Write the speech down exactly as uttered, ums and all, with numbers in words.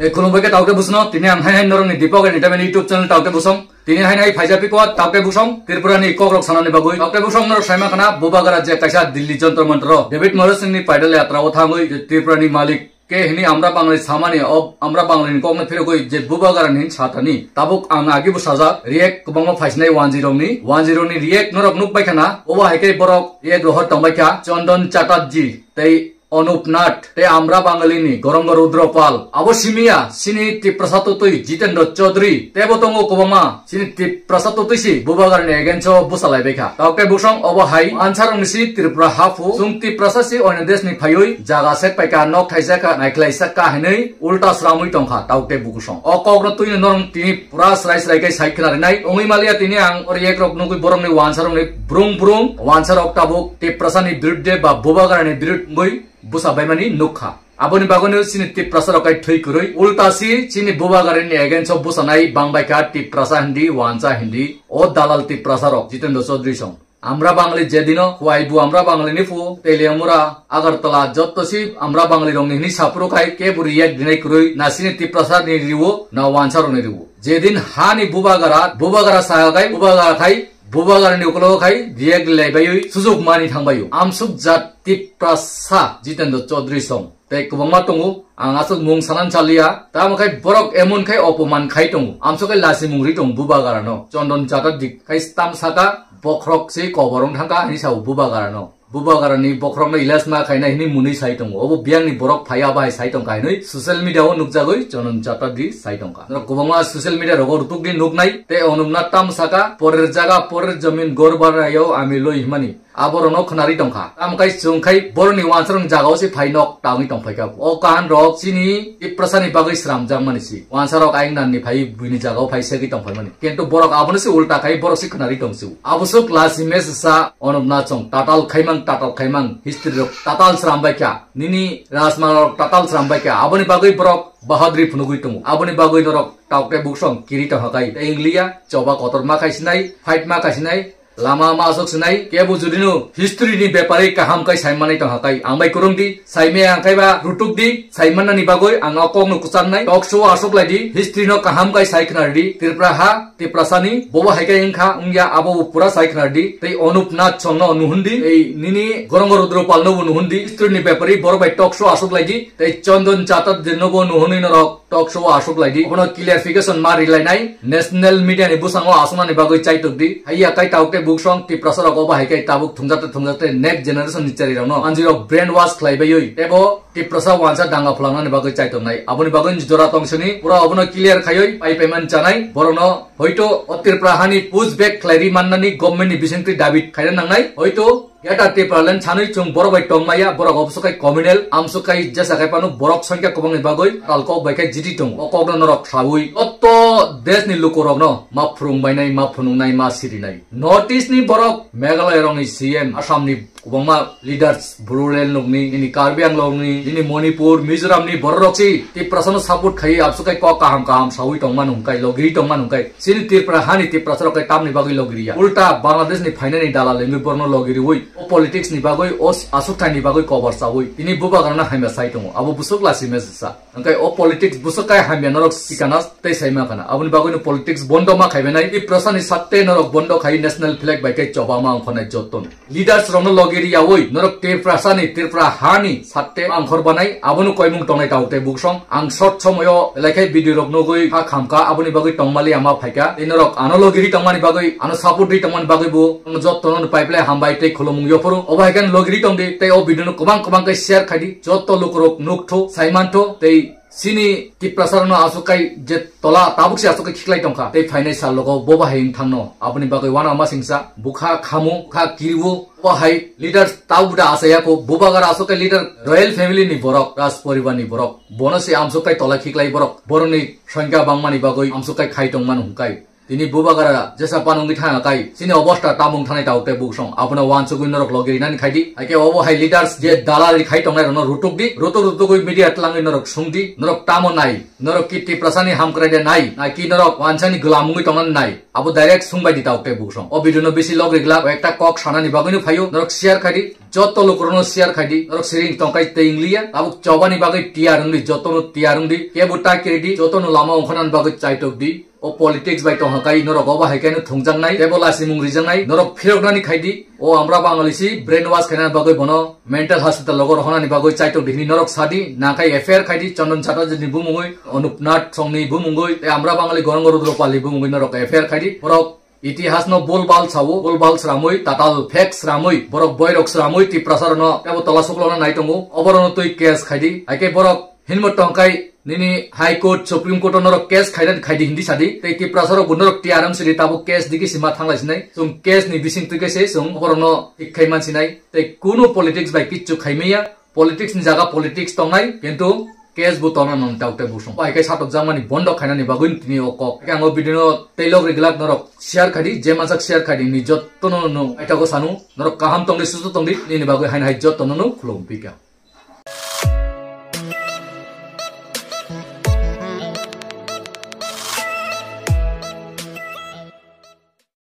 Tei khulumbai khe Taukte Busongno, tini ang hai hai norokni Deepak Entertainment YouTube channel Taukte Busong. Tini hai hai phaijak piko Taukte Busong, Tripura ni kokrok sanani bagwi. Taukte Busong norok saima khana Bubagra je kaisa Delhi Jantar Mantar o David Morrison ni paidal yatra o thangwi je Tripura ni malik ke hini Amra Bangali samani o Amra Bangali ni kokno phirogwi je Bubagra ni satani. Tabuk ang agi bo sajak react kwbangma phaisinai wanjwi rokni. Wanjwi rokni react norok nuk bai khana. Obo hai khe borok react rohor tongbai kha Chandan Chatterjee tei Anup Nath tei Amra Bangali ni Gorongo Rudra Pal. Abo simiya sini Tiprasa totwi Jitendra Chaudhary tebo tongo kwbangma. Sini Tiprasa totwi si Bubagra ni against o busa lai bai kha. Taukte Busong obo hai ansarong ni si Tripura hapu. Chwng Tiprasa si oino desh ni phaiwi jaga sek pai kha, nok thaisa kha, naikhlai sak kha hinwi ulta sramwi tong kha Taukte Busong. O kok no twi no norong tini pura srai srai khe sai khna rinai. Ongwi maliya tini ang ori ek rok nugwi borok ni wansarong ni brung brung wansarok tabuk Tiprasa ni birudde ba Bubagra ni birud wngwi busa baimani nukha. Aboni bagwino chini Tiprasa rok kai thwi kwrwi. Ulta si chini Bubagra ni against o busanai bangbai kha Tiprasa hindi, wansa hindi. O dalal Tiprasa rok, Jitendra Chaudhary song. Amra Bangali jedino, huai bu Amra Bangali ni phu, Teliamura, Agartala, jotto si Amra Bangali rok ni hini sapro khai, ke bu react dinai kwrwi, na chini Tiprasa ni riwo, na wansa rok ni riwo. Jedin hani Bubagra, Bubagra saha khai, Bubagra khai, Bubagra ni ukolo khai, react lai baiwi, sujuk mani thang baio. Amsuk jat Tiprasa Jitendra Chaudhary song. Tei kwbangma tongo, ang aswk mung sanan chaliya. Tamo khai borok emon khai opoman khai tongo. Amsuk khai lasi mung ri tongo Bubagra no. Chandan Chatterjee khai stam saka bokhorok se koborong thangka hinwi sao Bubagra no. Bubagra ni bokhorok no ilas ma khaina hinwi mwnwi sai tongo. Obo biyang ni borok phaiya bai sai tongkha hinwi social media o nukjagwi Chandan Chatterjee sai tongkha. Norok kwbangma social media rogo rutuk di nuknai. Tei onumna tam saka porer jaga porer jamin gor banayo ami loi himani. Aborokno khwnari tongkha. Tamo khai chwng khai borokni wansarong jagao se phai nok tangwi tongphaikha. O kahan rok chini Tiprasa ni bagwi sramjakmani si. Wansarok ayang nanni phai buini jagao phai segwi tongphaimani. Kintu borok abono se ulta khai borok se khwnari tongsi. Aboswk lasi mesa sa onobna chwng tatal khaimang tatal khaimang history rok tatal srambaikha. Nini rajma rok tatal srambaikha. Aboni bagwi borok bahadri phunugwi tongo. Aboni bagwi norok Taukte Busong kiri tongkha khai. Tei Ingliya choba kotorma khai sinai, fight ma khai sinai. Lama ma aswk sinai, kebo judino history ni bepari kaham kai saimanai tongha kai. Ang bai kurung di, saimaya ang kai ba rutuk di, saimannani bagwi ang o kokno kwcharnai. Talk show aswk lai di, history no kaham kai sai khna di. Tripura ha, Tiprasa ni, bobo hai kai wngkha, wngya abo bo pura sai khna di. Tei Anup Nath song no nuhun di, tei nini Gorongo Rudra Pal no bo nuhun di, history ni bepari borok bai talk show aswk lai di, tei Chandan Chatterjee no bo nuhunwi norok talk show o aswk lai di. Obono clarification ma ri lainai. National media ni bwskango aswknani bagwi chaitok di. Haiya kai Taukte Busong Tiprasa rok obo hai kai tabuk thungjate thungjate next generation ni chari rokno manjwi rok brain wash khlai baiwi tebo Tiprasa wansa danga phlangna ni bagwi chaitok nai. Aboni bagwi jora tong sini pura obono clear khaiwi pai paiman chanai. Borokno hoito o Tripura hani push back khlai ri mannani government ni bisingtwi dabi khaina nangnai. Hoito Greater Tipraland sanwi chwng borok bai tongmaya, borok obwswk khai communal, amswk khai jesa khai phano borok songkha kwbangni bagwi talkok bai khe jiti tongo. O kokno norok saui jotto deshni lukurokno ma phwrwng bainai, ma phunuknai, ma sirinai. North East ni borok Meghalaya rokni C M, Assam ni kwbangma leaders, Bodoland rokni, nini Karbi Anglong ni, nini Manipur, Mizoram ni borok rok si Tiprasa no support khai, abswk khai kok kaham kaham saui tongmani hwnkhai, logiri tongmani hwnkhai. Chini Tripura hani Tiprasa rok khe tamni bagwi logiriya. Ulta Bangladesh ni phainani dalal wngwi borokno logiriwi o politics ni bagwi, o aswkthai ni bagwi kobor chawi tini bubagrano hamya sai tongo. Abo bwswk lasi message sa. Hwnkhe o politics bwswk kai hamya norok sikana tei saima khana. Aboni bagwino politics bondo ma khaibenai. Tiprasa ni satte norok bondo khai national flag bai khe choba ma ongkhornai jotto. Leaders rokno logi riyawi norok Tiprasa ni, Tripura hani satte angkhor banai, abono koimung tongnai Taukte Busong. Ang short somoyo belai khai video rok nugwi ha khamkha, aboni bagwi tongmali ama phaikha. Tei norok ano logi ri tongmani bagwi, ano support ri tongmani bagwi bo jottono pipeline hambai tei khulumung yophuru. Obo hai khe logi ri tongdi tei o video no kwbang kwbang khe share khaidi. Jotto lukurok nukthu, saimanthu tei Chini Tiprasa rokno aswk kai je tola tabuk se aswk kai khiklai tongkha. Tei phainai sal logo bo bahai wng thangno. Aboni bagwi uanama singsa bukha khamu, bukha kiriwo. Bo hai leader tabuk da asayako. Bubagra aswk kai leader royal family ni borok, raj poribar ni borok. Bono se amswk kai tola khiklai borok. Borokni songkha bangmani bagwi amswk kai khai tongmani hwnkhe. Tini bubagra jesa panungwi thangya kai, chini obosta tamung thanai tauk tei buksong. Abono wansugwi norok logi rinani khaidi. Haike obo hai leaders je dalal ri khai tongnai rokno rutuk di. Rutuk rutugwi media tlangwi norok sungdi. Norok tamo nai? Norok ki Tiprasani hamkrai de nai? Na ki norok wansani gwlamungwi tongnani nai? Abo direct sungbai di tauk tei buksong. O video no bisi log riglak, ekta kok sanani bagwi no phaio. Norok share khaidi. Joto lukurokno share khaidi. Norok siring tongkai tei ingliya. Tabuk chobani bagwi tiyar wngdi, jotono tiyar wngdi. Kebo ta kiridi, jotono lama ongkhornani bagwi chaitok di. O politics bai tongha kai norok obo hai khe no thungjaknai, tebo lasimung rijaknai, norok phiroknani khaidi. O Amra Bangali si brainwash khainani bagwi bono mental hospital logo rohonani bagwi chaitok di hini norok sadi, nakai F I R khaidi, Chandan Chatterjee ni bumungwi, Anup Nath Song ni bumungwi, tei Amra Bangali Gorong Rudra Pal ni bumungwi norok F I R khaidi. Borok itihas no bulbal sawo, bulbal sramwi, tatal fake sramwi, borok boirok sramwi, Tiprasa rokno tebo tola suklokna nai tongo, oborokno twi case khaidi. Haike borok hinmo tongkai nini High Court, Supreme Court o norok case khaina khaidi hindi sadi. Tei Tiprasa rok bo norok T R M sidi tabuk case digi sima thanglai sinai. Chwng case ni bising twi khe se chwng borokno thik khai man sinai. Tei kuno politics bai kichu khaimaya. Politics ni jaga politics tongnai, kintu case bo tongna nang tauk tei busong. Bai khe satok jangmani bondo khainani bagwi tini o kok. Khe ang o video no tei log riglak norok share khaidi, je mansak share khaidi ni jotto no no aita ko sanu. Norok kaham tongdi, susu tongdi, nini bagwi hain hai jotto no no khulum pika.